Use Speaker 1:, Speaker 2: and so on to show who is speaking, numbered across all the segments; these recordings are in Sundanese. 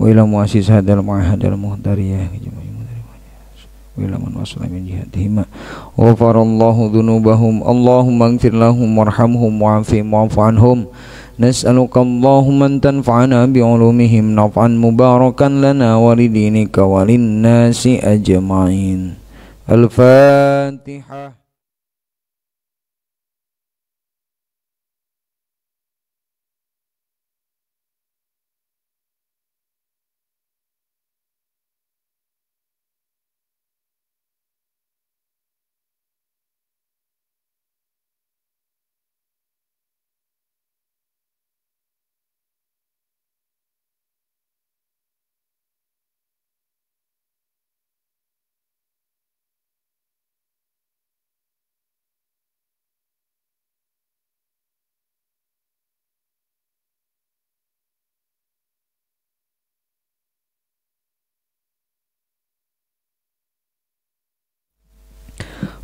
Speaker 1: Wa ila muassis hadzal ma'hadal muhtariyah wa ila man wasala min jihatihima ghafarallahu dzunubahum Allahumma ighfir lahum warhamhum wa'afihim wa'fu anhum. Nas'aluka Allahumma an tanfa'ana bi'ulumihim naf'an mubarakan lana wa lidinika wa linnasi ajma'in. Al-Fatihah.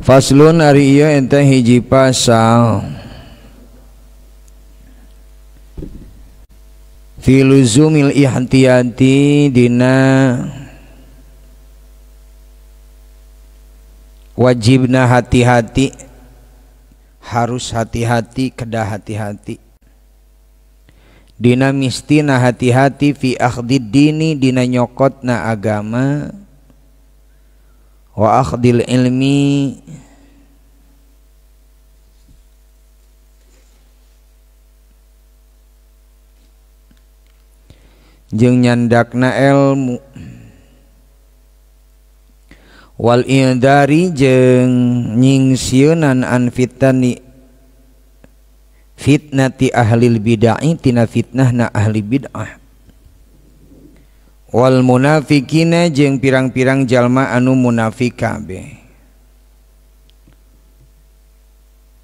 Speaker 1: Faslun ari ieu eta hiji pasal fi luzumil ihtiyati dina wajibna hati-hati, harus hati-hati, kedah hati-hati, dina mistina hati-hati fi akhdid dini dina nyokotna agama wa akhdil ilmi jeung nyandakna ilmu wal idari jeung nyingsieunan an fitani fitnati ahlil bid'ah tina fitnahna ahli bid'ah wal munafikina jeung pirang-pirang jalma anu munafik kabeh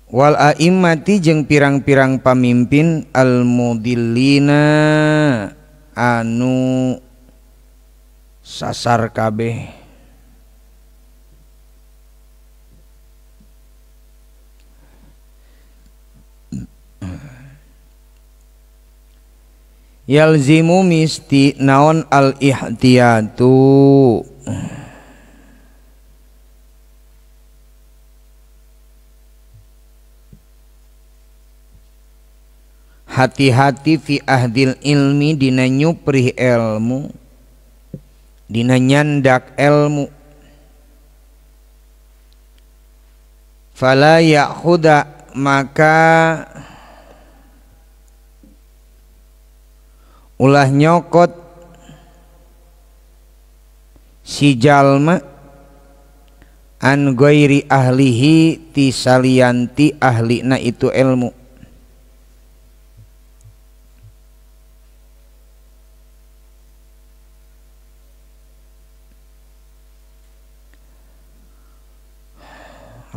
Speaker 1: wal a'immati jeung pirang-pirang pamimpin al mudillina anu sasar kabeh. Yalzimu misti naon al ihtiyatu hati-hati fi ahdil ilmi dina nyuprih ilmu dina nyandak ilmu fala ya'khuda maka ulah nyokot si jalma an ghairi ahlihi ti salianti ahlina itu ilmu.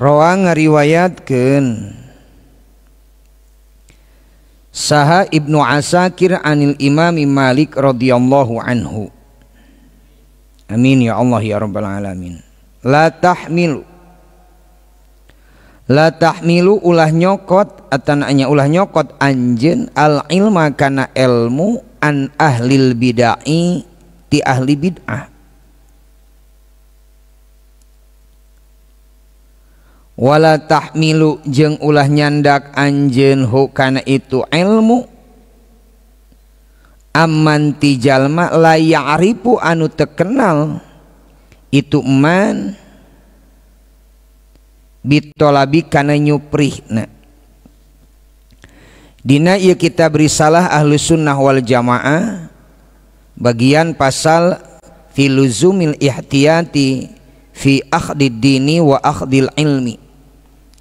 Speaker 1: Rawa ngariwayatkeun saha Ibnu Asakir anil Imam Malik radhiyallahu anhu. Amin ya Allah ya rabbal alamin. La tahmilu, la tahmilu ulah nyokot atananya ulah nyokot anjeun al ilma kana ilmu an ahlil bid'ah ti ahli bid'ah wala tahmilu jeung ulah nyandak anjeun hu kana itu ilmu amman ti jalma la ya'rifu anu terkenal itu man bitolabi kana nyuprihna. Dina ieu kitab risalah Ahlus Sunnah wal Jamaah bagian pasal fi luzumil ihtiyati fi akhdid dini wa akhdil ilmi.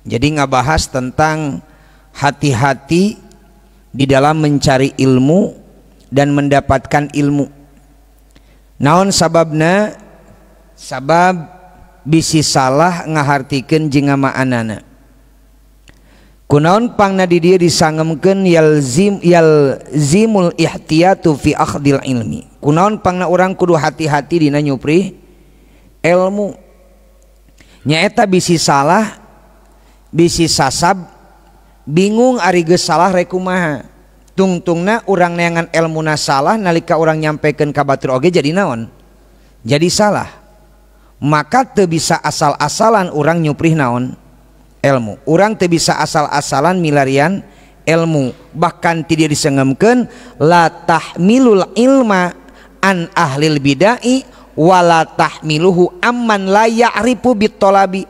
Speaker 1: Jadi ngabahas tentang hati-hati di dalam mencari ilmu dan mendapatkan ilmu. Naon sababna? Sabab bisi salah ngahartikeun jeung ngamaanana. Kunaon pangna di dieu disangemkeun yalzim yalzimul ihtiyatu fi akhdil ilmi. Kunaon pangna urang kudu hati-hati dina nyuprih ilmu. Nyaeta bisi salah bisi sasab bingung ari geus salah rek kumaha. Tungtungna urang neangan elmuna salah nalika urang nyampekeun ka batur oge jadi naon? Jadi salah. Maka teu bisa asal-asalan urang nyuprih naon? Ilmu. Urang teu bisa asal-asalan milarian ilmu. Bahkan tidak disengemkeun la tahmilul ilma an ahlil bidai wala tahmiluhu amman la ya'rifu bitolabi.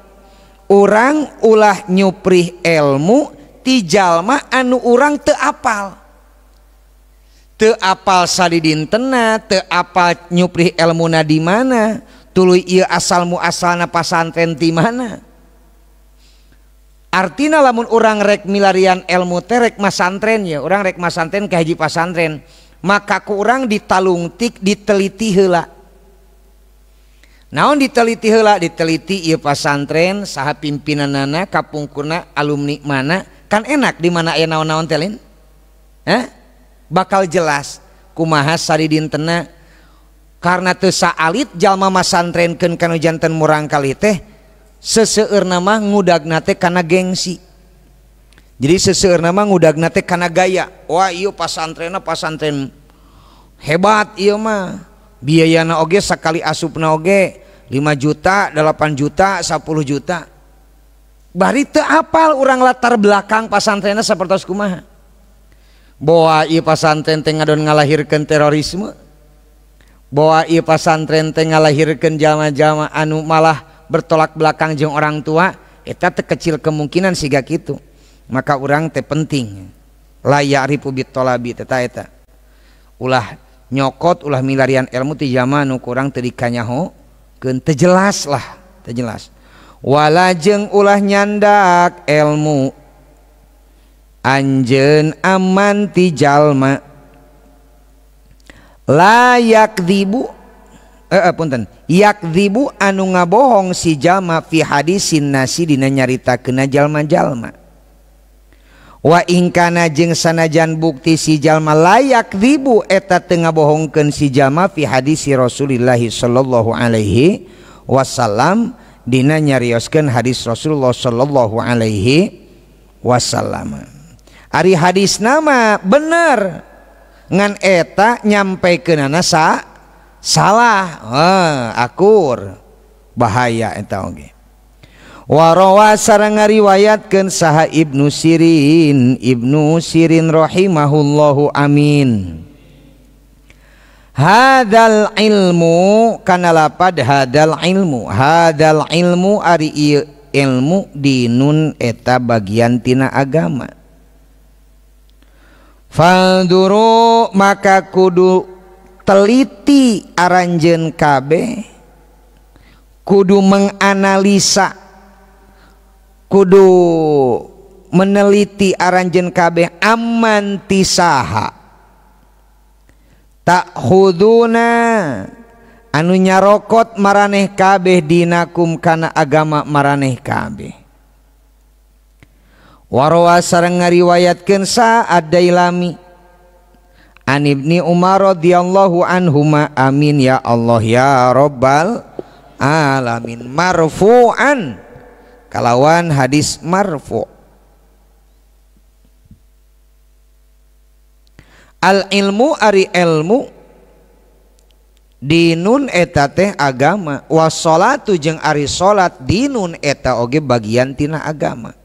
Speaker 1: Urang ulah nyuprih ilmu ti jalma anu urang teu apal. Teu apal sadidintena, teu apal nyuprih ilmuna di mana, tuluy ieu asal muasalna pasantren ti mana. Artina lamun urang rek milarian ilmu teh rek masantren ya, urang rek masantren ka hiji pasantren, maka ku urang ditalungtik diteliti heula. Naon diteliti heula? Diteliti ieu pasantren saha pimpinanana, kapungkurna alumni mana, kan enak di mana aya naon-naon teh lain? Hah? Bakal jelas kumaha sadidintena. Karena teu saalit jalma masantrenkeun kanu janten murangkali teh seseueurna mah ngudagna teh kana gengsi. Jadi seseueurna mah ngudagna teh kana gaya. Wah ieu pasantrenna pasantren hebat ieu mah. Biayana oge sakali asupna oge 5 juta, 8 juta, 10 juta. Bari teu apal urang latar belakang pasantrenna sapertos kumaha. Boa ieu pasantren teh ngadon ngalahirkeun terorisme. Boa ieu pasantren teh ngalahirkeun jalma-jalma anu malah bertolak belakang jeung orang tua, eta teh kecil kemungkinan siga kitu. Maka urang teh penting la ya'rifu bitolabi teh eta. Ulah nyokot, ulah milarian ilmu ti jalma nu kurang teu dikanyaho keun, teu jelas lah, teu jelas. Wala jeung ulah nyandak ilmu anjeun aman ti jalma la yakdzibu punten yakdzibu anu ngabohong si jalma fi hadisin nasi dina nyaritakeunna jalma-jalma. Wa ingkana jeung sanajan bukti si jalma layak ribu eta teu ngabohongkeun si jalma fi hadisi Rasulillah sallallahu alaihi wasallam dina nyarioskeun hadis Rasulullah sallallahu alaihi wasallam. Ari hadis nama bener ngan eta nyampaikeunana salah, akur bahaya eta oge. Warawa sareng ngariwayatkeun saha Ibnu Sirin, Ibnu Sirin rahimahullahu amin. Hadal ilmu kana lapad hadal ilmu, hadal ilmu ari ieu ilmu dinun eta bagian tina agama. Fanduru maka kudu teliti aranjeun kabeh, kudu menganalisa, kudu meneliti aranjeun kabeh aman tisaha takhuduna anu nyarokot maraneh kabeh dinakum kana agama maraneh kabeh. Warwa sareng ngariwayatkeun sa Ad-Dailami an Ibni Umar radhiyallahu anhuma amin ya Allah ya rabbal alamin marfu'an kalawan hadis marfu. Al ilmu ari ilmu dinun eta teh agama, wassalatu jeung ari salat dinun eta oge bagian tina agama.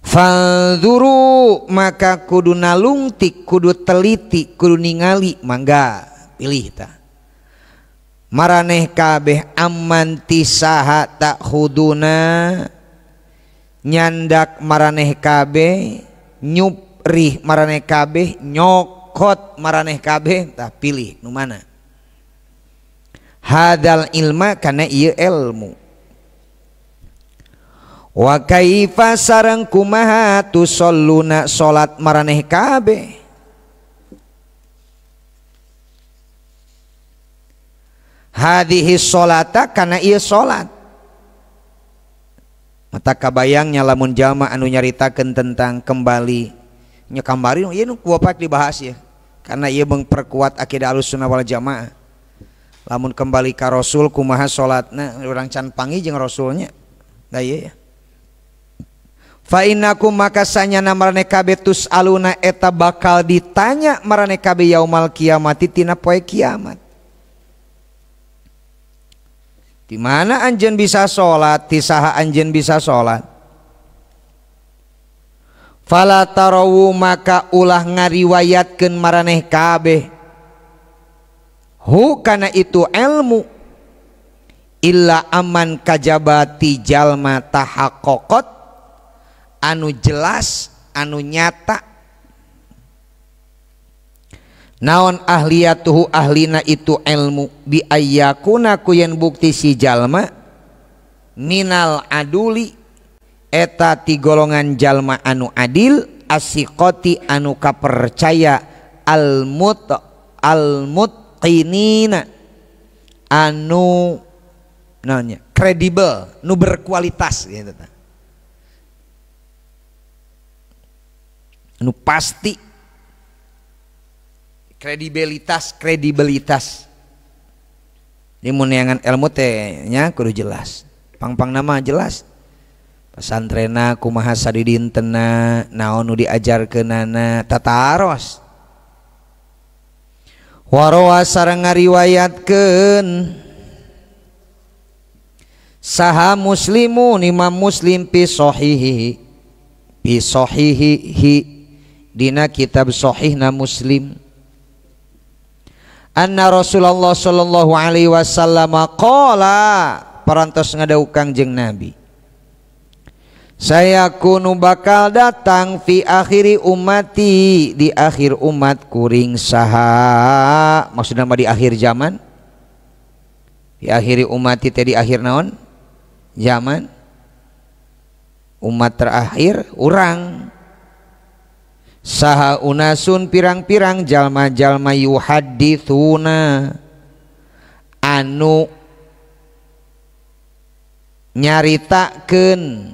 Speaker 1: Fanzuru maka kudu nalungtik, kudu teliti, kudu ningali, mangga pilih ta. Maraneh kabeh aman tisaha takhuduna nyandak maraneh kabeh, nyuprih maraneh kabeh, nyokot maraneh kabeh, tah pilih nu mana. Hadal ilma kana ieu ilmu. Wa kaifa sareng kumaha tusalluna salat maraneh kabeh. Hadhihi sholata kana ieu salat. Mata kabayangnya lamun jalma anu nyaritakeun tentang kembali nya kambari ieu nu ku bapak dibahas ya. Karena ieu memperkuat akidah Ahlussunnah wal Jamaah. Lamun kembali ka Rasul kumaha salatna urang can panggih jeung Rasulnya. Da ieu ya. Fa innakum maka sanyana maraneh kabeh tusaluna eta bakal ditanya maraneh kabeh yaumal kiamati tina poe kiamat. Di mana anjeun bisa salat, ti saha anjeun bisa salat? Fala tarawu maka ulah ngariwayatkeun maraneh kabeh hu kana itu ilmu illa aman kajabati jalma tahaqqaqat anu jelas anu nyata naon ahliyatuhu ahlina itu ilmu bi ayyakuna ku yen bukti si jalma minal aduli eta ti golongan jalma anu adil asiqati anu kapercaya almutqinina anu naonnya kredibel nu berkualitas gitu ta. Nu pasti kredibilitas ini mun neangan ilmu teh nya kudu jelas pang-pang nama jelas pesantrena kumaha sadidintena naon nu diajarkeunana tataros warawa sareng ngariwayatkeun saha muslimun imam muslim fi sahihi dina kitab sahihna muslim anna Rasulullah sallallahu alaihi wasallam qala parantos ngadau Kangjeng Nabi saya kunu bakal datang fi akhiri ummati di akhir umat kuring saha maksudna mah di akhir zaman di akhiri ummati teh di akhir naon zaman umat terakhir urang saha unasun pirang-pirang jalma-jalma yuhaditsuna anu nyaritakeun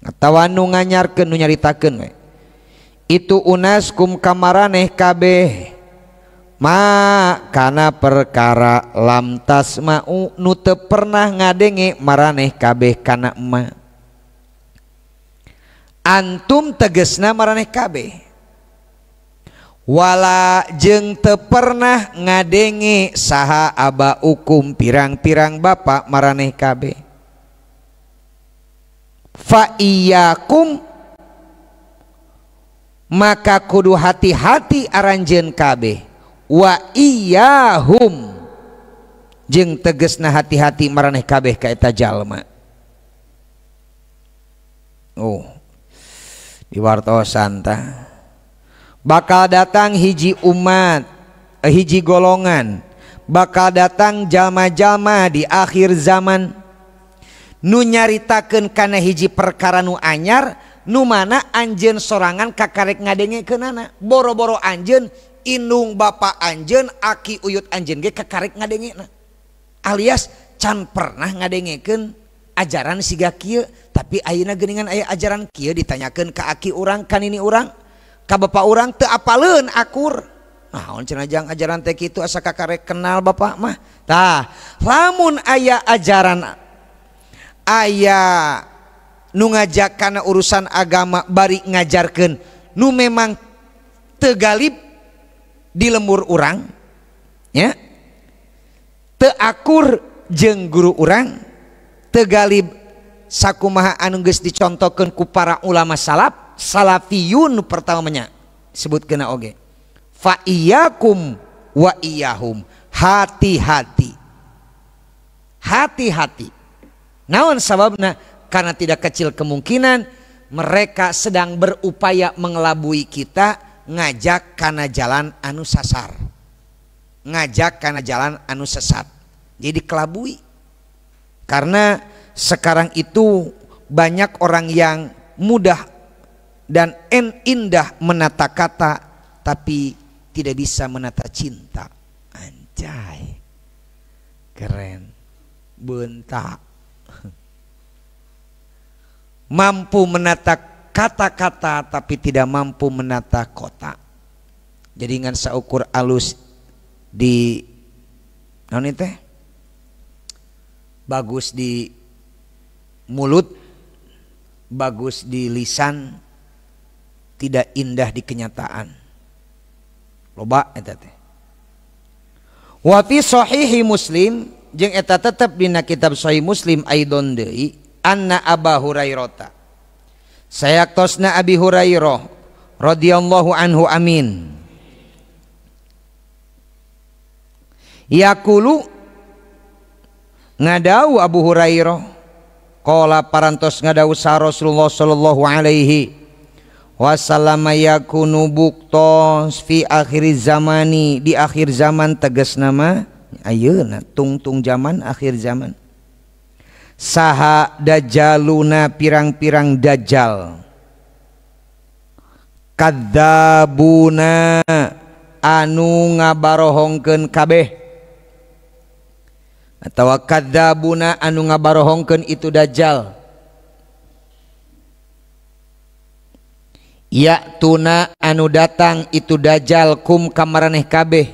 Speaker 1: atawa nu nganyarkeun nu nyaritakeun we itu unas kum kamaraneh kabeh ma kana perkara lam tasma'u nu teu pernah ngadenge maraneh kabeh kana ma antum tegesna maraneh kabeh wala jeung teu pernah ngadenge saha aba ukum pirang-pirang bapak maraneh kabeh fa iyyakum maka kudu hati-hati aranjeun kabeh wa iyyahum jeung tegesna hati-hati maraneh kabeh ka eta jalma. Oh diwartosan tah bakal datang hiji umat hiji golongan bakal datang jalma-jalma di akhir zaman nu nyaritakeun kana hiji perkara nu anyar nu mana anjeun sorangan kakarek ngadengekeunana boro-boro anjeun indung bapa anjeun aki uyut anjeun ge kakarek ngadengena alias can pernah ngadengekeun ajaran siga kieu tapi ayeuna geuningan aya ajaran kieu ditanyakeun ka aki urang ka nini urang ka bapa urang teu apaleun akur naon cenah jang ajaran teh kitu asa kakarek kenal bapak mah tah lamun aya ajaran aya nu ngajak kana urusan agama bari ngajarkeun nu memang teu galib di lembur urang ya teu akur jeung guru urang teu galib sakumaha anu geus dicontohkeun ku para ulama salaf salafiyun pertamanya sebutkeun oge fa iyyakum wa iyyahum hati-hati hati-hati naon sababna karena tidak kecil kemungkinan mereka sedang berupaya mengelabui kita ngajak kana jalan anu sasar ngajak kana jalan anu sesat jadi kelabui karena sekarang itu banyak orang yang mudah dan indah menata kata tapi tidak bisa menata cinta. Anjay keren bentak mampu menata kata-kata tapi tidak mampu menata kota. Jadi ngan saukur alus di naon teh bagus di mulut Bagus di lisan, tidak indah di kenyataan. Loba eta teh. Wa fi sahihi Muslim jeung eta tetep dina kitab Sahih Muslim aidon deui anna Aba Hurairah. Sayaktosna Abi Hurairah radhiyallahu anhu amin. Yaqulu ngadau Abu Hurairah qala parantos ngadau sa Rasulullah sallallahu alaihi wasallam yakunu buktos fi akhir zamani di akhir zaman tegas nama ayeuna tungtung zaman akhir zaman saha dajaluna pirang-pirang dajjal kadzabuna anu ngabarohongkeun kabeh atawa kadzabuna anu ngabarohongkeun itu dajjal ya tuna anu datang itu dajjal kum kamaraneh kabeh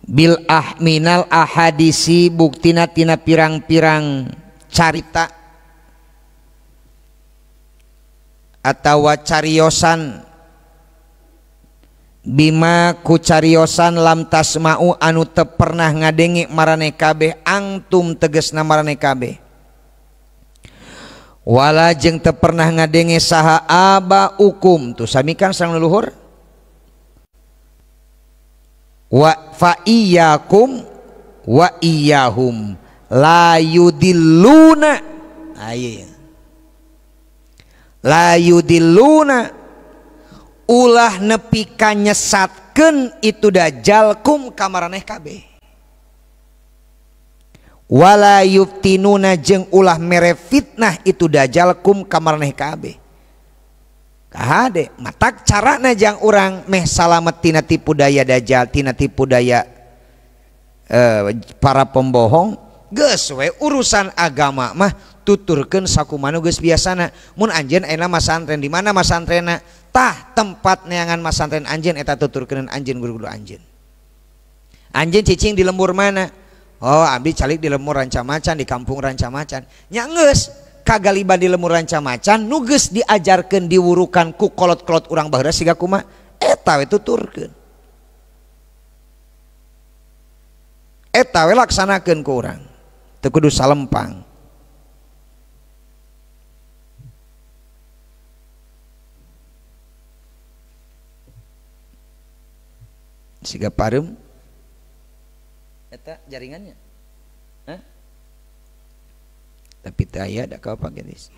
Speaker 1: bil ahminal ahadisi buktina tina pirang-pirang carita atawa cariosan bima ku cariosan lam tasma'u anu teu pernah ngadenge maraneh kabeh angtum tegesna maraneh kabeh wala jeung teu pernah ngadenge saha aba ukum tuh sami kan sareng leluhur wa fa iyyakum wa iyyahum la yudilluna ayeuna la yudilluna ulah nepi ka nyesatkeun itu dajjal kum ka maraneh kabeh wala yuftinuna jeung ulah mere fitnah itu dajjal kum ka maraneh kabeh. Kahade matak carana jang urang meh salamet tina tipu daya dajjal tina tipu daya para pembohong geus we urusan agama mah tuturkeun sakumanu geus biasana. Mun anjeun ayeuna masantren di mana masantrena tah tempat neangan masantren anjeun eta tuturkeun anjeun guru-guru anjeun. Anjeun cicing di lembur mana? Oh abdi calik di lembur Rancamacan di kampung Rancamacan. Nya geus kagaliban di lembur Rancamacan nu geus diajarkeun diwurukan ku kolot-kolot urang baheula siga kumaha eta we tuturkeun. Eta we laksanakeun ku urang. Teu kudu salempang. Siga pareum eta jaringannya. Hah? Tapi teu aya da ka apa geus.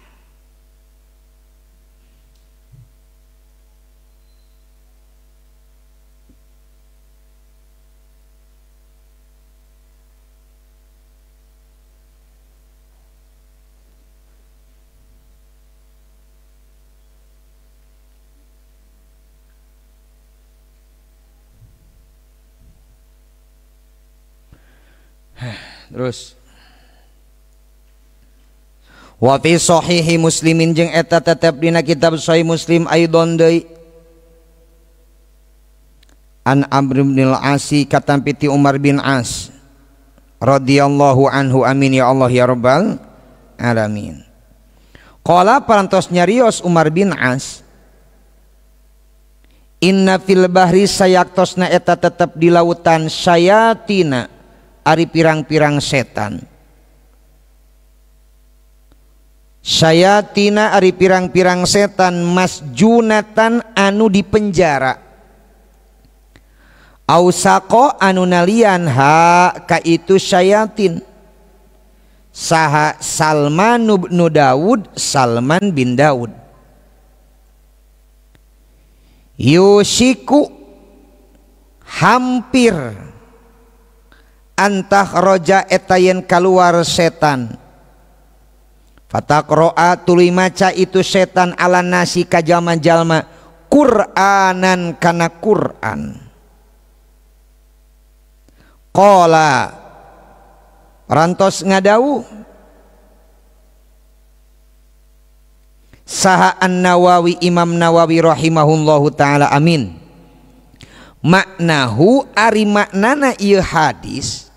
Speaker 1: Terus wa fi sahihi Muslimin jeung eta tetep dina kitab Sahih Muslim aidon deui an Amr bin al-Asi katampi ti Umar bin As radhiyallahu anhu amin ya Allah ya rabbal alamin. Qala parantos nyarios Umar bin As inna fil bahri sayaktosna eta tetep di lautan sayatina ari pirang-pirang setan sayatina ari pirang-pirang setan masjunatan anu dipenjara ausaqo anu nalian ha ka itu sayatin saha Salman bin Daud Salman bin Daud yusiku hampir antah roja etayen keluar setan fatakroa tuluy maca itu setan ala nasi ka jalma-jalma Qur'anan kana Qur'an qala rantos ngadau saha An-Nawawi Imam Nawawi rahimahullahu taala amin maknahu ari maknana ieu hadis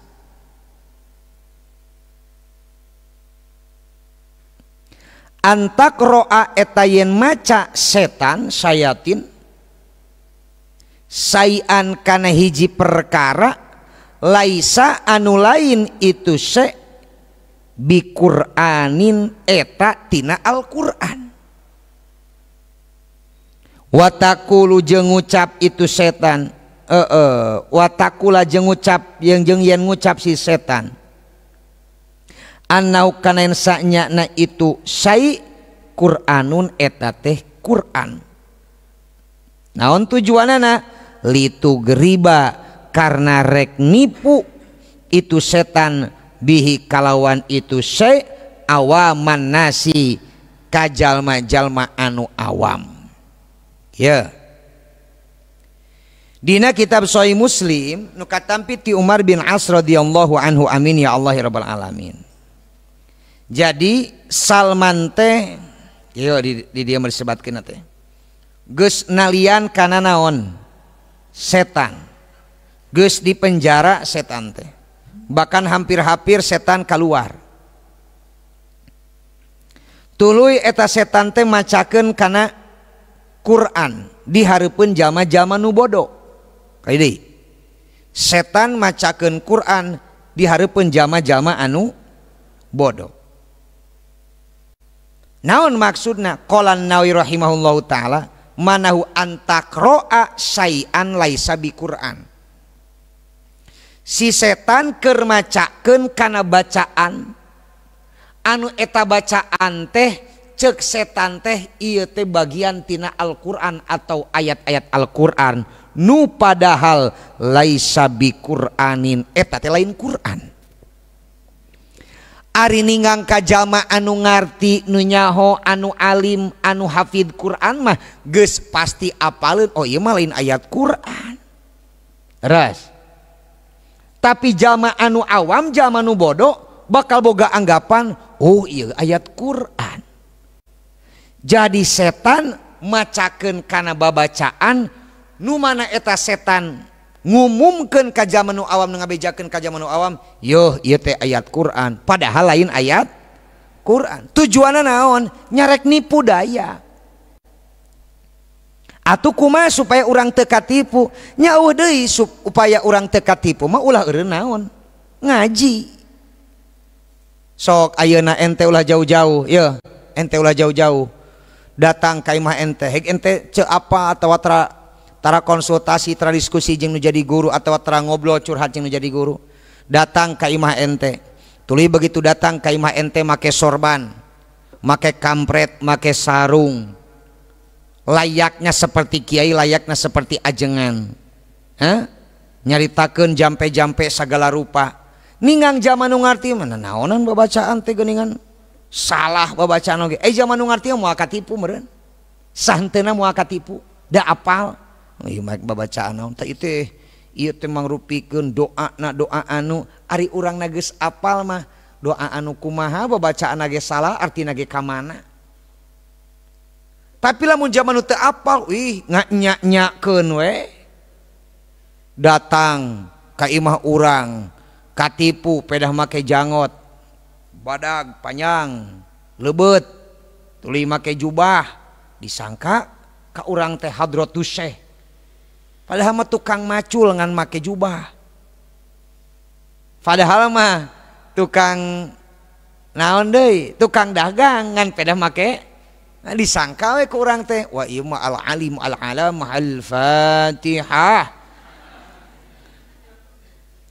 Speaker 1: Antakroa eta yen maca setan sayatin sayan kana hiji perkara laisa anu lain itu se bi Qur'anin eta tina Al-Qur'an. Watakulu jeung ngucap itu setan watakula jeung ngucap yang jeung yen ngucap si setan annau kana sanyana itu sai Qur'anun eta teh Qur'an. Naon tujuanana litugriba karena rek nipu itu setan bihi kalawan itu sai awaman nasi kajalma-jalma anu awam. Ya. Dina kitab Sahih Muslim nu katampi ti Umar bin As radhiyallahu anhu amin ya Allah ya rabbal alamin. Jadi Salman teh ieu di dieu disebutkeun teh geus nalian kana naon setan, geus di penjara setan teh, bahkan hampir-hampir setan keluar. Tuluy eta setan teh macakeun kana Quran di hareupeun jalma-jalma nu bodoh. Kali deui setan macakeun Quran di hareupeun jalma-jalma anu bodoh. Naon maksudna? Qala Nawawi rahimahullahu taala manahu antakroa syai'an laisa bi Quran. Si setan keur macakeun kana bacaan anu eta bacaan teh cek setan teh ieu teh bagian tina Al-Qur'an atau ayat-ayat Al-Qur'an nu padahal laisa bi Qur'anin eta teh lain Qur'an. Ari ninggang ka jalma anu ngarti nu nyaho anu alim anu hafid Quran mah geus pasti apaleun oh ieu mah lain ayat Quran. Ras. Tapi jalma anu awam jalma nu bodoh bakal boga anggapan oh ieu ayat Quran. Jadi setan macakeun kana babacaan nu mana eta setan ngumumkeun ka jalma nu awam nu ngabejakeun ka jalma nu awam yoh ieu teh ayat Quran padahal lain ayat Quran. Tujuanna naon? Nyarek nipu daya. Atuh kumaha supaya urang teu katipu? Nya eueuh deui supaya urang teu katipu mah ulah eureun naon? Ngaji. Sok ayeuna ente ulah jauh-jauh yeuh, ente ulah jauh-jauh. Datang ka imah ente, hek ente ceu apa atawa tara konsultasi, tara diskusi jeung nu jadi guru atau tara ngobrol curhat jeung nu jadi guru. Datang ka imah ente. Tuluy begitu datang ka imah ente make sorban, make kampret, make sarung. Layaknya seperti kiai, layaknya seperti ajengan. Hah? Nyaritakeun jampe-jampe sagala rupa. Ningang zaman nu ngarti mana naonan babacaan teh geuningan salah babacaan oge. Zaman nu ngarti moal katipu meureun. Sahenteuna moal katipu, da apal. Ieu mah babacaan naon teh ieu teh ieu teh mangrupikeun doana doa anu ari urangna geus apal mah doa anu kumaha babacaanna ge salah artina ge ka mana. Tapi lamun zaman nu teu apal wih nganyak-nyakeun we. Datang ka imah urang katipu pedah make jangot badag panjang leubet tuluy make jubah disangka ka urang teh hadratus syekh. Padahal mah tukang macul ngan make jubah. Padahal mah tukang naon deui, tukang dagang ngan pedah make. Nah, disangka we ku urang teh, wah ieu mah al alim al alam al fatihah.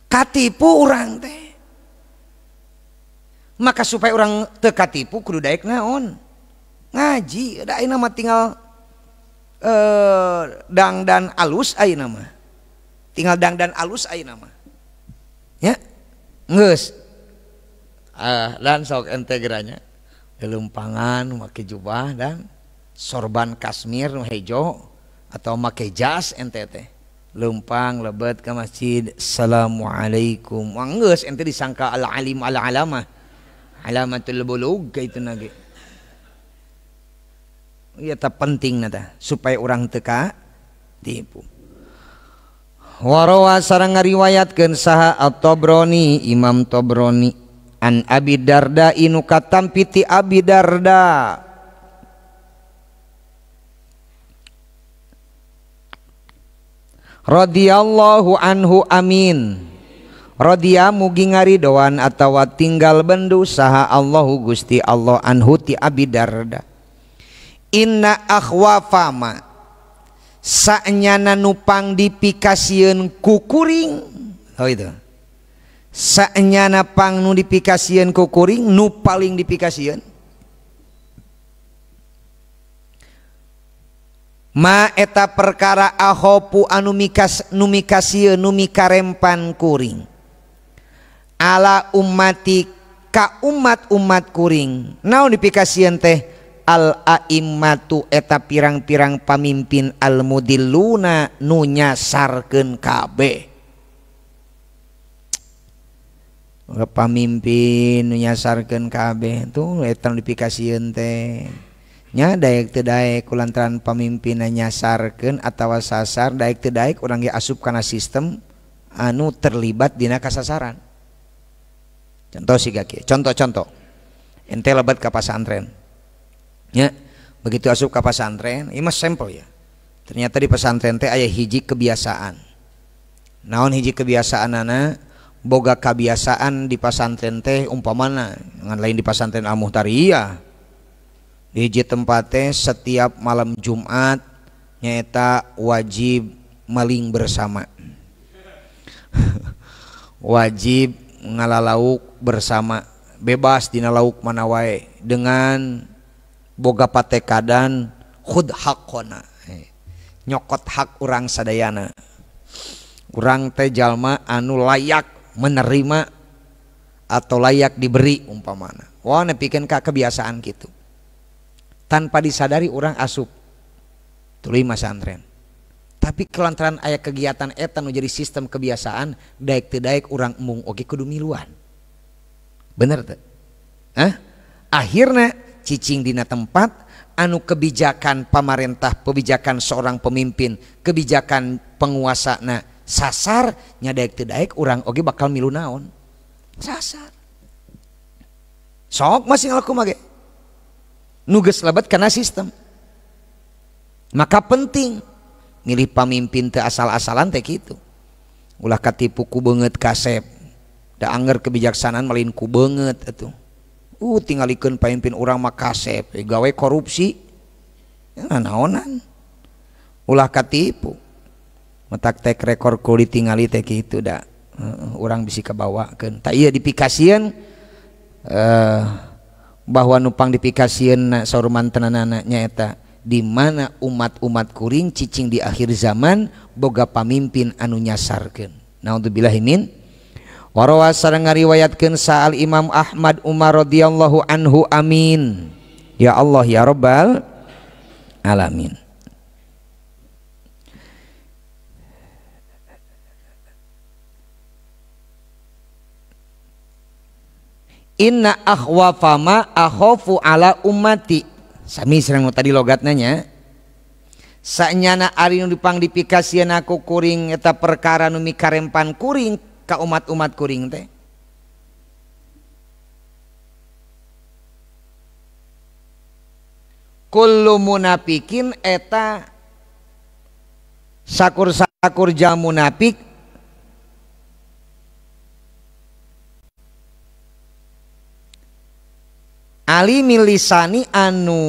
Speaker 1: Katipu urang teh. Maka supaya urang teu katipu kudu daek naon? Ngaji, da ayeuna mah tinggal dangdan alus ayeuna mah. Tinggal dangdan alus ayeuna mah. Ya. Geus. Dan sok ente geranya. Lelempangan make jubah dan sorban kasmir nu hejo atau make jas ente teh. Lempang lebet ke masjid. Assalamualaikum. Wah geus ente disangka al alim al alamah. Alamatul bulugh kitu nage. Ieu teh penting nata supaya urang teu katipu. Warawa sareng ngariwayatkeun saha At-Tabrani, Imam Tabrani An Abi Darda inu katampi ti Abi Darda radhiyallahu anhu amin. Radhiya mugi ngaridoan atawa tinggal bendu saha Allahu Gusti Allah anhu ti Abi Darda. Inna akhwafama saenyana nupang dipikasieun ku kuring. Oh itu. Saenyana pang nu dipikasieun ku kuring nu paling dipikasieun ma eta perkara akhofu anu mikas nu mikasieun nu mikarempan kuring ala ummati ka umat-umat kuring. Naon dipikasieun teh al aimmatu eta pirang-pirang pamimpin al mudilluna nu nyasarkeun kabeh. Pamimpin nu nyasarkeun kabeh tuh eta nu dipikasieun teh nya daek teu daek kulantaran pamimpinna nyasarkeun atawa sasar daek teu daek urang ge asup kana sistem anu terlibat dina kasasaran. Contoh siga kieu, contoh-contoh ente lebat ka pasantren nya, begitu asup ka pasantren ieu mah sampel ya. Ternyata di pesantren teh aya hiji kebiasaan. Naon hiji kebiasaanana? Boga kebiasaan di pasantren teh umpamana ngan lain di pasantren Al-Muhtariyah. Di hiji tempat teh setiap malam Jumat nyaeta wajib maling bersama. Wajib ngalalauk bersama, bebas dina lauk mana wae dengan boga patekadan khud haqqona, nyokot hak urang sadayana. Urang teh jalma anu layak menerima atau layak diberi umpamana. Wah nepikeun ka kebiasaan gitu. Tanpa disadari urang asup tuluy masantren. Tapi kelantaran aya kegiatan eta nu jadi sistem kebiasaan daek teu daek urang embung oge kudu miluan. Bener teu? Hah? Akhirna cicing dina tempat anu kebijakan pamarentah, kebijakan seorang pemimpin, kebijakan penguasana sasar nya daek teu daek urang oge bakal milu naon? Sasar. Sok masih ngalaku mage. Nu geus lebet kana sistem. Maka penting milih pamimpin teu asal-asalan teh kitu. Ulah katipu ku beungeut kasep. Da anger kebijaksanaan malin ku beungeut atuh. Tingalikeun pamimpin urang mah kasep, gawe korupsi. Ya naonan. Ulah katipu. Matak tek rekor kulit tingali teh kitu da. Urang bisi kabawakeun. Ta ieu dipikasieun bahwa nupang dipikasieun saur mantenanana nyaeta di mana umat-umat kuring cicing di akhir zaman boga pamimpin anu nyasarkeun. Naudzubillahi min. Warawa sareng ngariwayatkeun sa'al Imam Ahmad Umar radhiyallahu anhu amin. Ya Allah ya Rabbal alamin. Inna akhwafa ma akhafu ala ummati. Sami sareng nu tadi logatna nya. Sanyana ari nu dipang dipikasieun aku kuring eta perkara nu mikarempan kuring ka umat-umat kuring teh. Kullu munafikin eta sakur-sakur jal munafik alimul lisani anu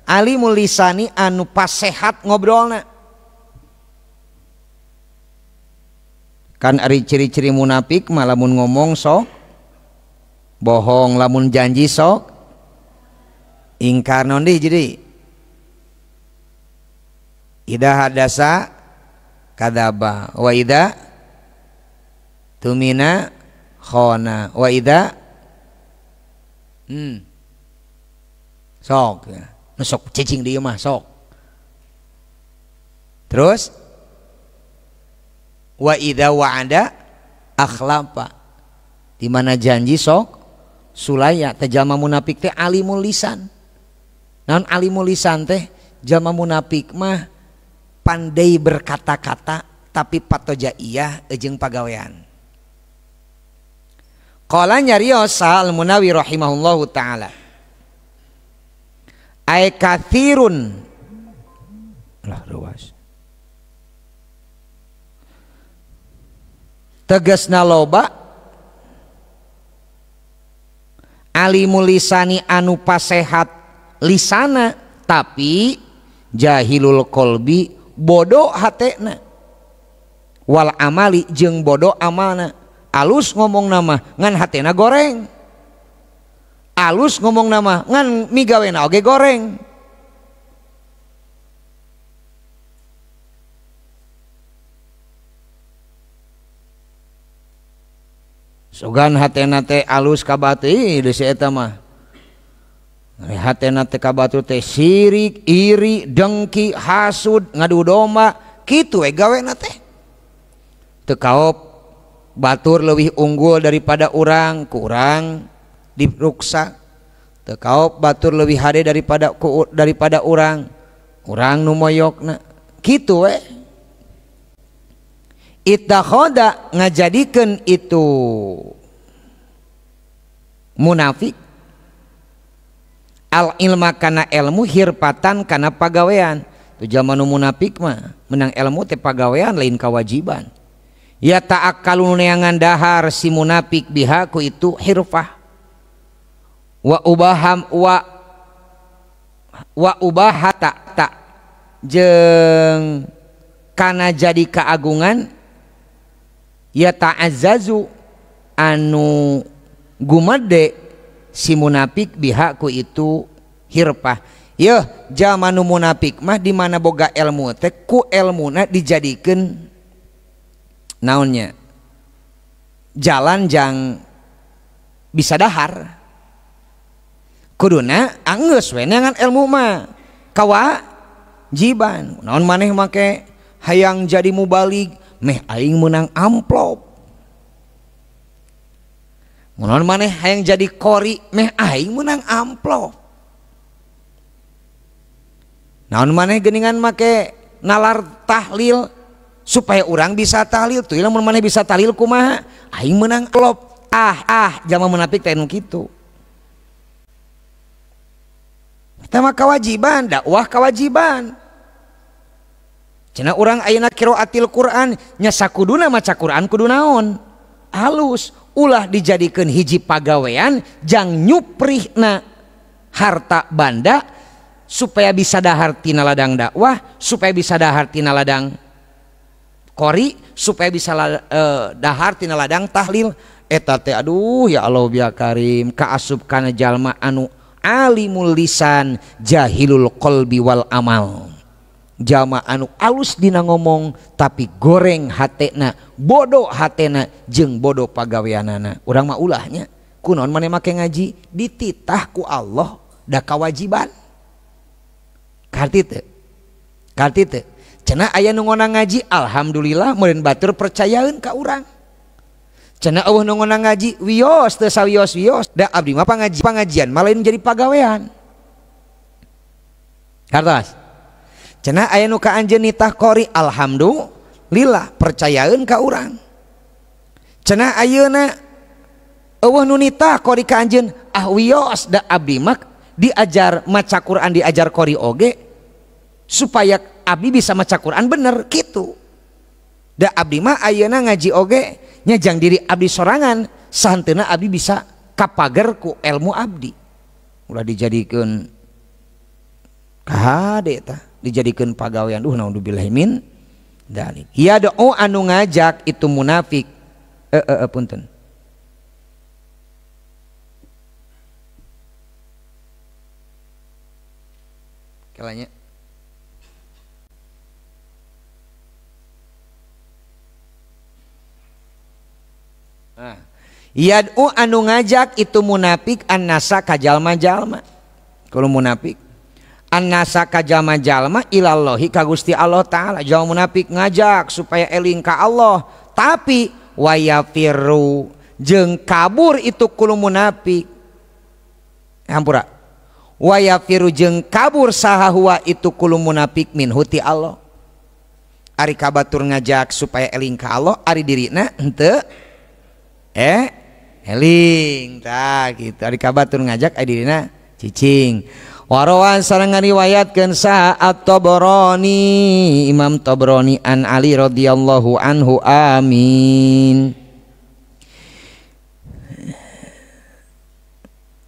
Speaker 1: alimul lisani anu pasehat ngobrolna. Kan ari ciri-ciri munafik mah lamun ngomong sok bohong, lamun janji sok ingkar. Naon deui jadi ida hadasa kadaba wa ida tumina khona wa ida sok ya. Nu sok cicing di ieu mah sok. Terus wa idza wa'ada akhlafa, di mana janji sok sulaya. Teh jalma munafik teh alimul lisan. Naon alimul lisan teh? Jalma munafik mah pandai berkata-kata tapi patojaiyah jeung pagawean. Qala nyarios Al Munawi rahimahullahu taala. Ai katsirun lah ruas. Tegasna loba alimul lisani anu pasehat lisana tapi jahilul qalbi bodoh hatena wal amali jeung bodoh amalna. Alus ngomong nama ngan hatena goreng, alus ngomong nama ngan migawena oge goreng. Sugan hatena teh alus ka batu, ih deui si eta mah. Hatena teh ka batu teh sirik, iri, dengki, hasud, ngadu domba, kitu we gawena teh. Teu kaop batur leuwih unggul daripada urang, kurang diruksa. Teu kaop batur leuwih hade daripada daripada urang, urang nu moyokna. Kitu we. Ittakhadha ngajadikeun itu munafik al ilma kana ilmu hirpatan kana pagawean. Tu jalma nu munafik mah menang ilmu teh pagawean lain kewajiban. Ya ta'akkalu neangan dahar si munafik bihaku itu hirfah wa ubaham wa ubahata ta jeung kana jadi keagungan ya ta'azzazu anu gumede si munafik bihaku itu hirfah. Yeuh jalma nu munafik mah di mana boga ilmu teh ku elmuna dijadikeun naonnya jalan jang bisa dahar. Kuduna anggeus we neangan ilmu mah kawajiban. Naon maneh make hayang jadi mubalig meh aing menang amplop. Naon maneh hayang jadi qori meh aing menang amplop. Naon maneh geuningan make nalar tahlil supaya orang bisa tahlil tuh lamun maneh bisa tahlil kumaha aing menang amplop. Ah jalma munafik teh nu kitu. Eta mah kewajiban, dakwah kewajiban. Cenah urang ayeuna qiraatil Quran nya sakuduna maca Quran kudu naon? Halus, ulah dijadikeun hiji pagawean jang nyuprihna harta banda supaya bisa dahar tina ladang dakwah, supaya bisa dahar tina ladang qori, supaya bisa dahar tina ladang tahlil. Eta teh aduh ya Allah ya Karim kaasup kana jalma anu alimul lisan jahilul qalbi wal amal. Jalma anu alus dina ngomong tapi goreng hatena, bodoh hatena jeung bodoh pagaweanana. Urang mah ulahnya kunaon maneh make ngaji dititah ku Allah da kawajiban. Karti teu? Karti teu? Cenah aya nu ngonang ngaji alhamdulillah meureun batur percayaeun ka urang. Cenah eueuh nu ngonang ngaji wios teu sawios-wios da abdi mah pangajian mah lain jadi pagawean. Kartos? Cenah aya nu ka anjeun nitah qori alhamdulillah percayaeun ka urang. Cenah ayeuna eueuh nu nitah qori ka anjeun ah wios da abdi mah diajar maca Quran diajar qori oge supaya abdi bisa maca Quran bener kitu. Da abdi mah ayeuna ngaji oge nya jang diri abdi sorangan sahanteuna abdi bisa kapager ku ilmu abdi. Ulah dijadikeun kahade tah dijadikeun pagawean. Duh naudzubillahi min dzalik. Yad'u anu ngajak itu munafik. Punten. Kelanya. Yad'u anu ngajak itu munafik annasa ka jalma-jalma. Kalau munafik annasa ka jalma-jalma ilallahi ka Gusti Allah taala. Jalma munafik ngajak supaya eling ka Allah, tapi wayafiru jeung kabur itu kulo munafik. Hampura. Wayafiru jeung kabur saha huwa itu kulo munafik min huti Allah. Ari kabatur ngajak supaya eling ka Allah, ari dirina henteu Eling tah kitu ari ka batur ngajak ai dirina cicing. Warawan sareng ngariwayatkeun saha At-Tabrani Imam Tabrani an Ali radhiyallahu anhu amin.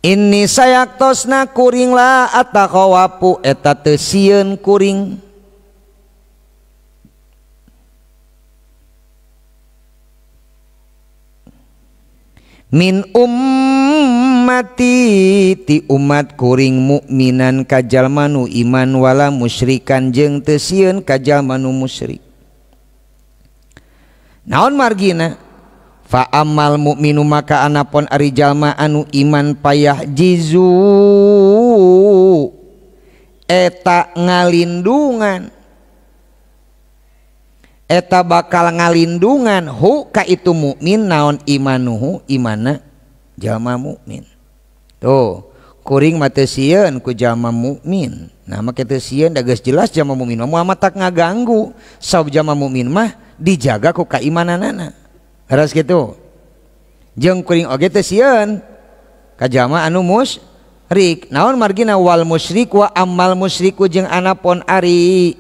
Speaker 1: Inni sayaktosna kuring la atakhawapu eta teu sieun kuring min ummati ti umat kuring mukminan ka jalma nu iman wala musyrikan jeung teu sieun ka jalma nu musyrik. Naon margina? Fa amal mukminu maka anapon ari jalma anu iman payah jizu eta ngalindungan eta bakal ngalindungan hu ka itu mukmin naon imanuhu imana jalma mukmin. Tuh kuring mah teu sieun ku jalma mukmin. Nah make teu sieun da geus jelas jalma mukmin mah moal matak ngaganggu sabab jalma mukmin mah dijaga ku kaimananana. Haras gitu. Jeung kuring oge teu sieun ka jalma anu musyrik. Naon margina wal musyrik wa amal musyriku jeung anapon ari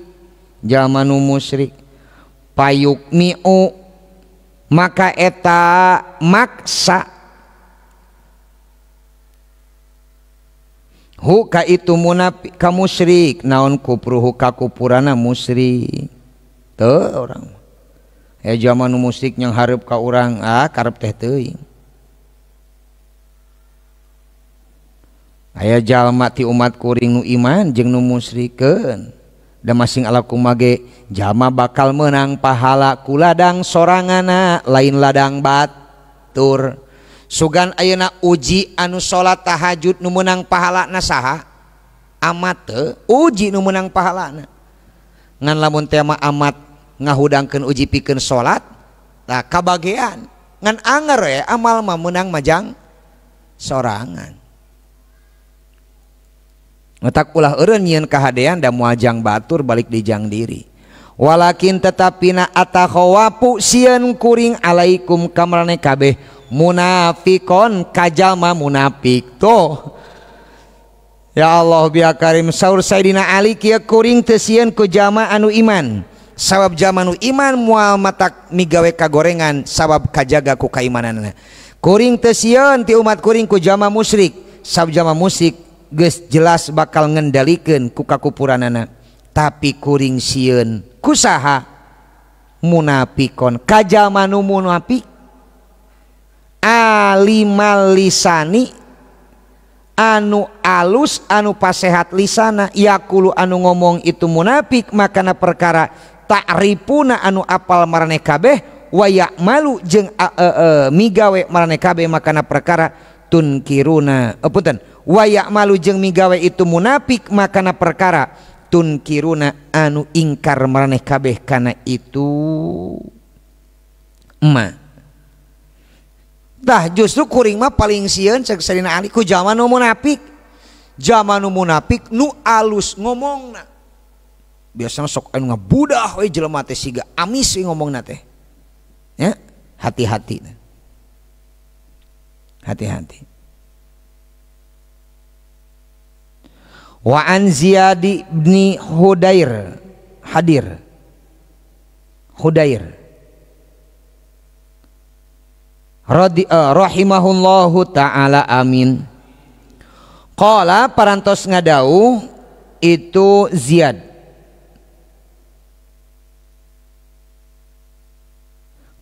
Speaker 1: jalma nu musyrik payuk miu maka eta maksa hu ka itu munafik ka musyrik naon kupruhu ka kupurana musyrik. Teu urang ya jalma nu musyrik yang hareup ka urang ah karep teh teuing. Aya jalma ti umat kuring nu iman jeung nu musyrikeun da masing ala kumage jalma bakal menang pahala ku ladang sorangana lain ladang batur. Sugan ayeuna uji anu salat tahajud nu meunang pahalana saha? Amat teu uji nu meunang pahalana. Ngan lamun teh mah amat ngahudangkeun uji pikeun salat tah kabagean ngan anger we amal mah meunang majang sorangan. Matak ulah eureun nyieun kahadean da moal jang batur balik di jang diri. Walakin tetapi na atakhawapu sieun kuring alaikum kamarane kabeh munafikon ka jalma munafik. Tuh ya Allah biya karim saur Sayyidina Ali kieu kuring teu sieun ku jalma anu iman. Sabab jalma nu iman moal matak migawe kagorengan sabab kajaga ku kaimananna. Kuring teu sieun ti umat kuring ku jalma musyrik sabab jalma musyrik geus jelas bakal ngendalikeun ku kakupuranana. Tapi kuring sieun ku saha? Munafikon ka jalma nu munafik alimal lisani anu alus anu pasehat lisana yakulu anu ngomong itu munafik makana perkara ta'rifuna anu apal maraneh kabeh wa ya'malu jeung migawe maraneh kabeh makana perkara tunkiruna punten wa ya'malu jeung migawe itu munafik makana perkara tunkiruna anu ingkar maraneh kabeh kana itu ma. Tah justru kuring mah paling sieun cek Sayyidina Ali ku jalma nu munafik. Jalma nu munafik nu alus ngomongna. Biasana sok anu ngabudah we jelema teh siga amis we ngomongna teh. Ya, hati-hati. Hati-hati. Wa an Ziyad bin Hudair hadir. Hudair rahimahullahu ta'ala amin. Qala parantos ngadau itu Ziyad.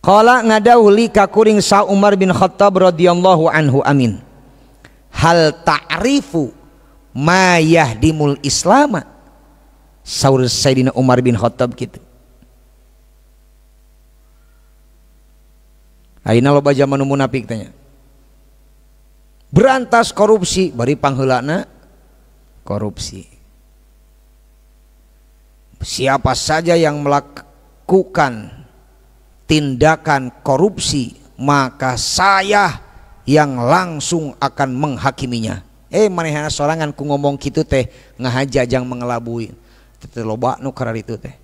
Speaker 1: Qala ngadau li kakuring sa Umar bin Khattab radhiyallahu anhu amin. Hal ta'rifu ma yahdimul islama? Saur Sayyidina Umar bin Khattab gitu. Ayeuna loba zaman nu munafik tanya. Berantas korupsi bari pangheulana korupsi. Siapa saja yang melakukan tindakan korupsi maka saya yang langsung akan menghakiminya. Manehna sorangan ku ngomong kitu teh ngahaja jang mengelabui. Teu loba nu kararitu teh.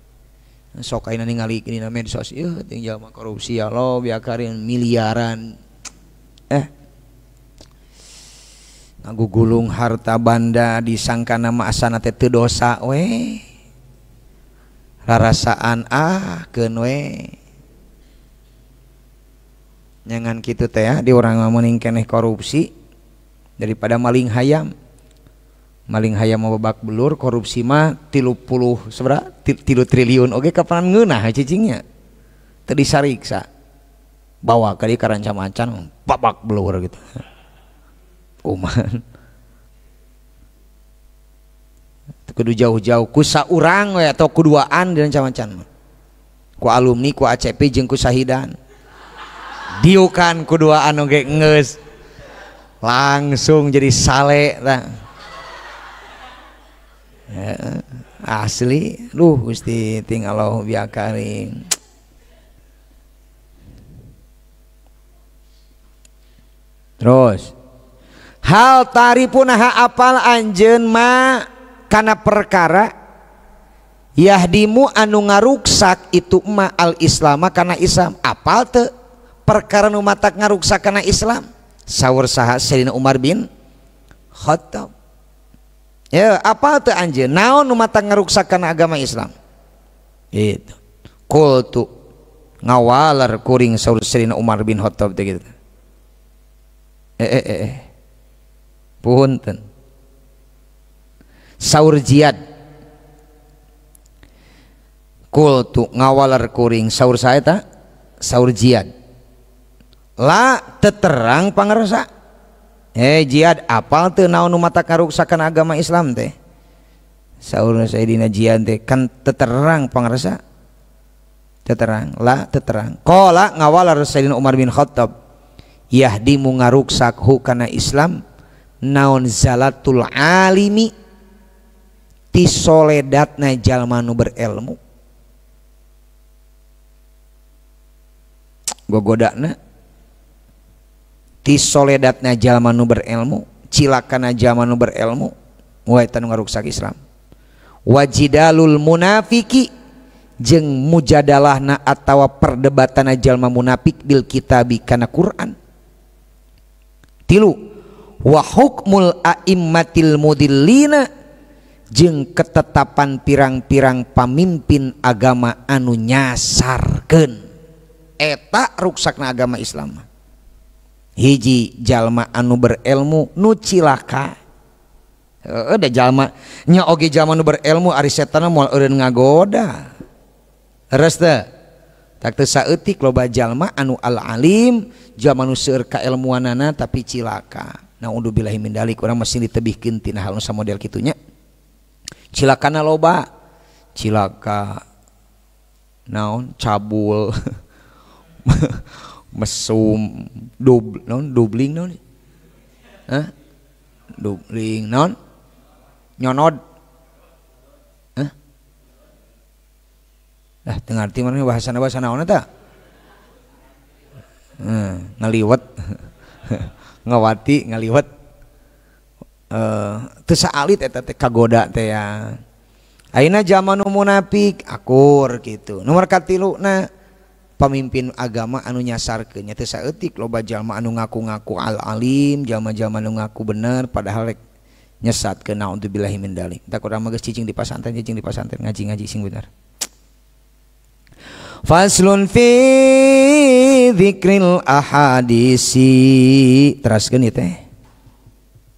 Speaker 1: Sok ayeuna ningali dina medsos ieu teh jalma korupsi ya Allah biakarin miliaran. Ngagugulung harta banda disangka nama asana teh teu dosa we. Rarasaan ah keun we. Nyangan kitu teh ya, di urang mah meuning keneh korupsi daripada maling hayam. Maling hayam mah babak belur, korupsi mah 30 sabaraha? 3 triliun oge kapan ngeunah cicingnya. Teu disariksa. Bawa ka dieu ka Rancamacan babak belur gitu. Uman. Kudu jauh-jauh ku saurang we atau kuduaan di Rancamacan mah. Ku alumni, ku ACP jeung ku Sahidan. Diukan kuduaan oge geus. Langsung jadi sale tah. Ya, asli, duh Gusti ting Allah biakaring. Terus hal taripunaha apal anjeun ma kana perkara yahdimu anu ngaruksak itu ma al islama kana Islam. Apal teu perkara nu matak ngaruksak kana Islam? Saur saha Sayyidina Umar bin Khattab. Ya apal teu anjeun naon nu matak ngaruksak kana agama Islam? Gitu. Qultu ngawalar kuring saur Sayyidina Umar bin Khattab teh gitu. Punten. Saur Jihad. Kultu ngawalar kuring saur saya ta? Saur Jihad. La teterang pangersa. Jihad apal teu naon nu matak ngaruksakan agama Islam teh? Saur Sayyidina Jihad teh kan teterang pangersa. Teterang, la teterang. Qala ngawalar Sayyidina Umar bin Khattab. Yahdimu ngaruksak hu kana Islam naon zalatul alimi ti soledatna jalma nu berilmu. Gogodana ti soledatna jalma nu berilmu, cilakana jalma nu berilmu, wa eta nu ngaruksak Islam. Wajidalul munafiki jeung mujadalahna atawa perdebatanna jalma munafik bil kitabi kana Quran. Tilu wa hukmul a'immatil mudillina jeung ketetapan pirang-pirang pamimpin agama anu nyasarkeun. Eta ruksakna agama Islam. Hiji jalma anu berilmu nu cilaka. Heueuh da jalma nya oge jalma nu berilmu ari setan moal eureun ngagoda. Leres teu? Tak teu saeutik loba jalma anu al-alim, jalma nu seueur kailmuanana tapi cilaka. Naudzubillahi min dalik, urang mesti ditebihkeun tina hal nu samodel kitu nya. Cilakana loba, cilaka naon cabul, mesum, dub, naon dubling naon? Hah? Dubling naon? Nyonod. Hah? Ah, teu ngarti mana bahasana bahasa naon eta? Ngaliwet. Ngawati ngaliwet. Teu saalit eta teh kagoda teh ya. Ayeuna zaman nu munafik akur kitu. Nomor katiluna pamimpin agama anu nyasarkeun nya teu saeutik loba jalma anu ngaku-ngaku al-alim, jalma-jalma anu ngaku bener padahal rek nyesatkeun. Naudzubillahi min dalik. Tak urang mah geus cicing di pasantren, ngaji-ngaji sing bener. Faslun fi dzikril ahadisi. Teraskeun ieu teh.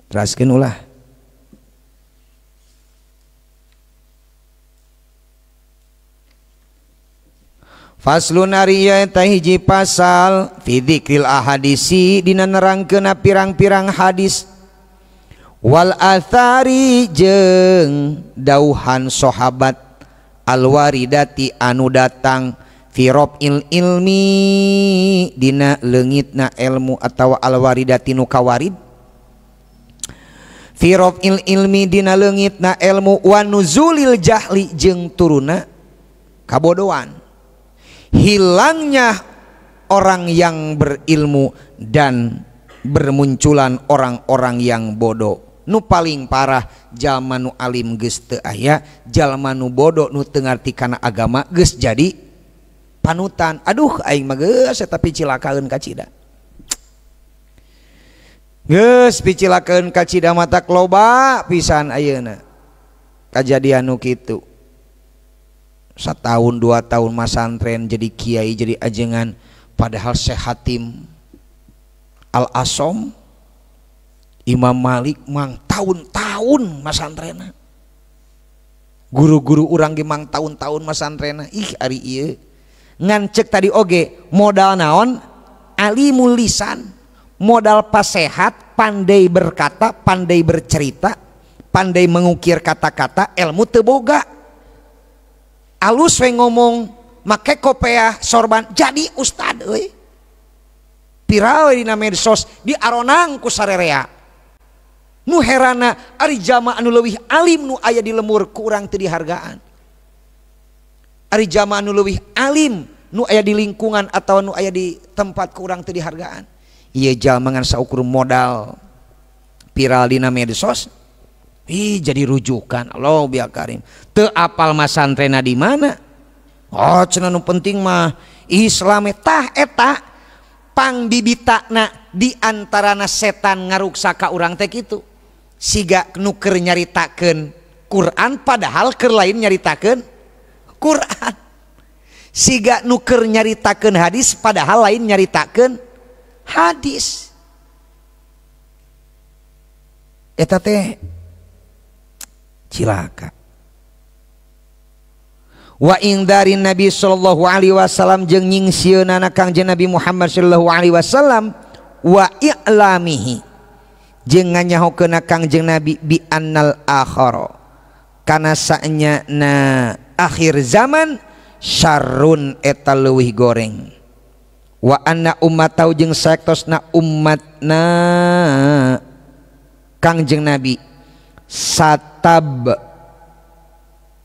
Speaker 1: Teraskeun ulah. Faslun ari ieu eta hiji pasal fi dzikril ahadisi dina nerangkeun pirang-pirang hadis wal athari jeung dauhan sahabat alwaridati anu datang fi raf'il ilmi dina leungitna ilmu atawa alwaridati nu kawarid fi raf'il ilmi dina leungitna ilmu wa nuzulil jahli jeung turuna kabodohan, hilangnya orang yang berilmu dan bermunculan orang-orang yang bodoh. Nu paling parah jalma nu alim geus teu aya, jalma nu bodoh nu teu ngarti kana agama geus jadi panutan. Aduh aing mah geus tapi cilakaeun kacida. Geus picilakeun kacida mata loba pisan ayeuna kajadian nu kitu. Satahun 2 tahun masantren jadi kiai jadi ajengan, padahal Syekh Hatim Al Asom, Imam Malik mang tahun-tahun masantrena. Guru-guru urang ge mang tahun-tahun masantrena. Ih ari ieu ngan cek tadi oge modal naon? Alimul lisan, modal pasehat, pandai berkata, pandai bercerita, pandai mengukir kata-kata, ilmu teu boga. Alus we ngomong, make kopeah sorban jadi ustad euy. Viral dina medsos, di aronang ku sarerea. Nu herana ari jama anu leuwih alim nu aya di lemur ku urang teu dihargaan. Ari jama anu leuwih alim nu aya di lingkungan atau nu aya di tempat ku urang teu dihargaan. Ieu jalma ngan saukur modal viral dina medsos, ih jadi rujukan. Allah biar karim. Teu apal masantrena di mana? Oh cenah nu penting mah Islam tah eta pangbibitana di antarana setan ngaruksa ka urang teh kitu. Siga nu keur nyaritakeun Quran padahal keur lain nyaritakeun Quran. Siga nu keur nyaritakeun hadis padahal lain nyaritakeun hadis. Eta teh cilaka. Wa ingdarin Nabi sallallahu alaihi wasallam jeung nyingsieunan Kangjeng Nabi Muhammad sallallahu alaihi wasallam wa i'lamihi jeung nganyahokeun Kangjeng Nabi bi annal akhara kana saenya na akhir zaman syarrun eta leuwih goreng. Wa anna ummatau jeung saektosna umatna Kangjeng Nabi satab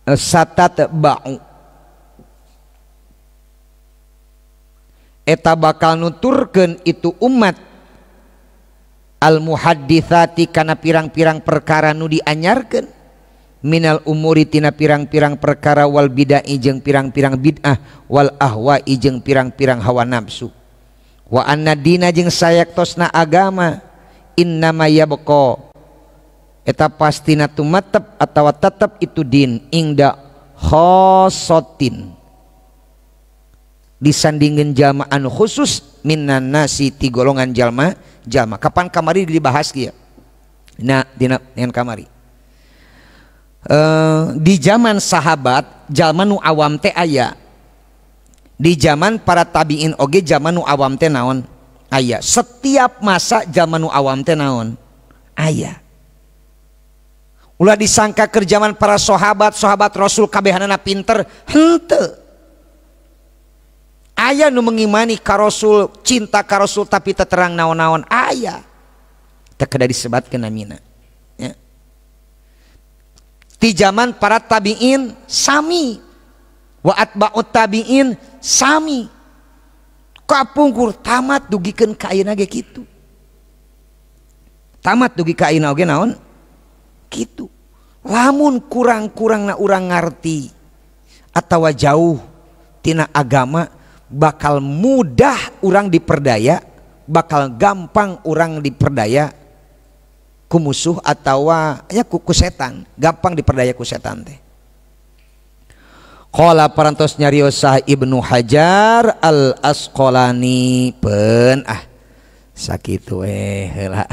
Speaker 1: satat ba'u eta bakal nuturkeun itu umat al muhadditsati kana pirang-pirang perkara nu dianyarkeun minal umuri tina pirang-pirang perkara wal bid'ah jeung pirang-pirang bid'ah wal ahwa'i jeung pirang-pirang hawa nafsu. Wa anna dina jeung sayektosna agama innama yabqa eta pastina tumatep atawa tetep itu din ingda khosotin disandingin jalma anu khusus minan nasi ti golongan jalma jalma. Kapan kamari dibahas kieu? Nah dina dengan kamari di zaman sahabat jalma nu awam teh aya, di zaman para tabiin oge jalma nu awam teh naon aya, setiap masa jalma nu awam teh naon aya. Ulah disangka keur zaman para sahabat, sahabat Rasul kabehanana pinter, henteu. Aya nu mengimani ka Rasul, cinta ka Rasul tapi teterang naon-naon aya. Teu kedah disebatkeun namina. Ya. Di zaman para tabiin sami, wa atba'ut tabiin sami. Kapungkur tamat dugikeun ka ayeuna ge kitu. Tamat dugi ka ayeuna oge naon? Gitu. Lamun kurang-kurang na urang ngarti atawa jauh tina agama bakal mudah urang diperdaya, bakal gampang urang diperdaya ku musuh atawa ya ku setan, gampang diperdaya ku setan teh. Qala parantos nyarios sah Ibnu Hajar Al Asqalani pen ah sakitu heula.